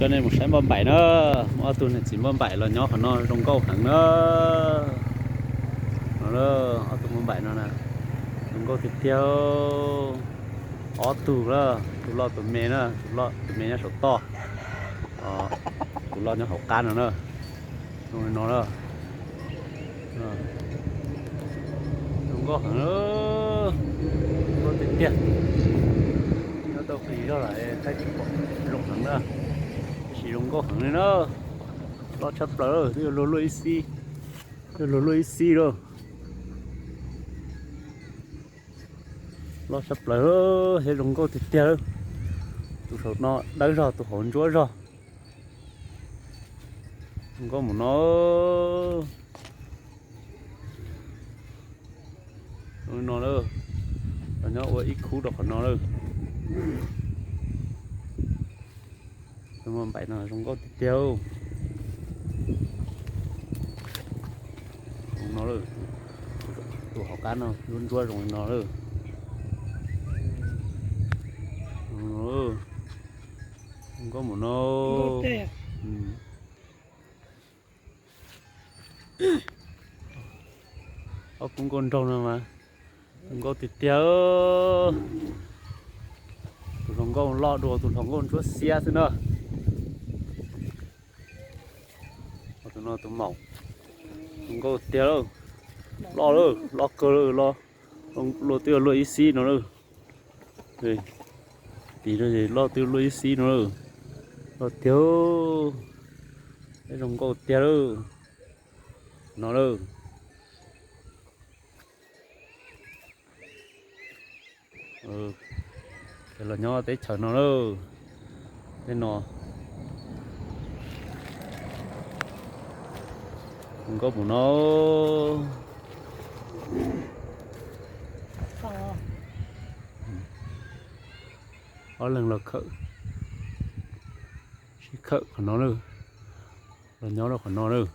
Coj nej mus saib npauj npaim na, muaj ob tug niam txiv npauj npaim los nyob qhov no zoo nkauj heev na. No, ob tug npauj npaim no na, zoo nkauj tiag tiag. Ob tug na, tus loj tus me na, tus loj tus me nyob saum toj, tus loj nyob hauv qab no na. Zoo li no na. Zoo nkauj heev, zoo nkauj tiag tiag. Nyob tau plis zog lawm thiaj tsis pom zoo heev na, tab sis zoo nkauj heev li na. Loj tshaj plaws, twb yuav luag luaj ib xib, twb yuav luag luaj ib xib lawm. Loj tshaj plaws thiab zoo nkauj tiag tiag. Tus saum no dawb zog, tus hauv ntsuab zog. Zoo nkauj mus no. Zoo li no lawm, los nyob ua ib khub rau qhov no lawm. Tus npauj npaim no zoo nkauj tiag tiag. Zoo no lawm, tus hauv qab no ntsuab ntsuab zoo li no lawm. Zoo nkauj mus no. Ob khub nkauj nraug no mas zoo nkauj tiag tiag. Tus hluas nkauj loj dua tus hluas nkauj ntsuab xiab xwb na. Tus no tus maum, zoo nkauj tiag lawm. Loj lawm, loj kawg lawm, luaj twb yuav luaj ib xib no lawm. Tis loj twb luaj ib xib no lawm. Loj tiag, zoo nkauj tiag lawm. No lawm. Ces los nyob teb chaws no lawm. Tej no zoo nkauj mus no. Ob leeg los khawm, sib khawm qhov no lawm. Los nyob rau qhov no lawm.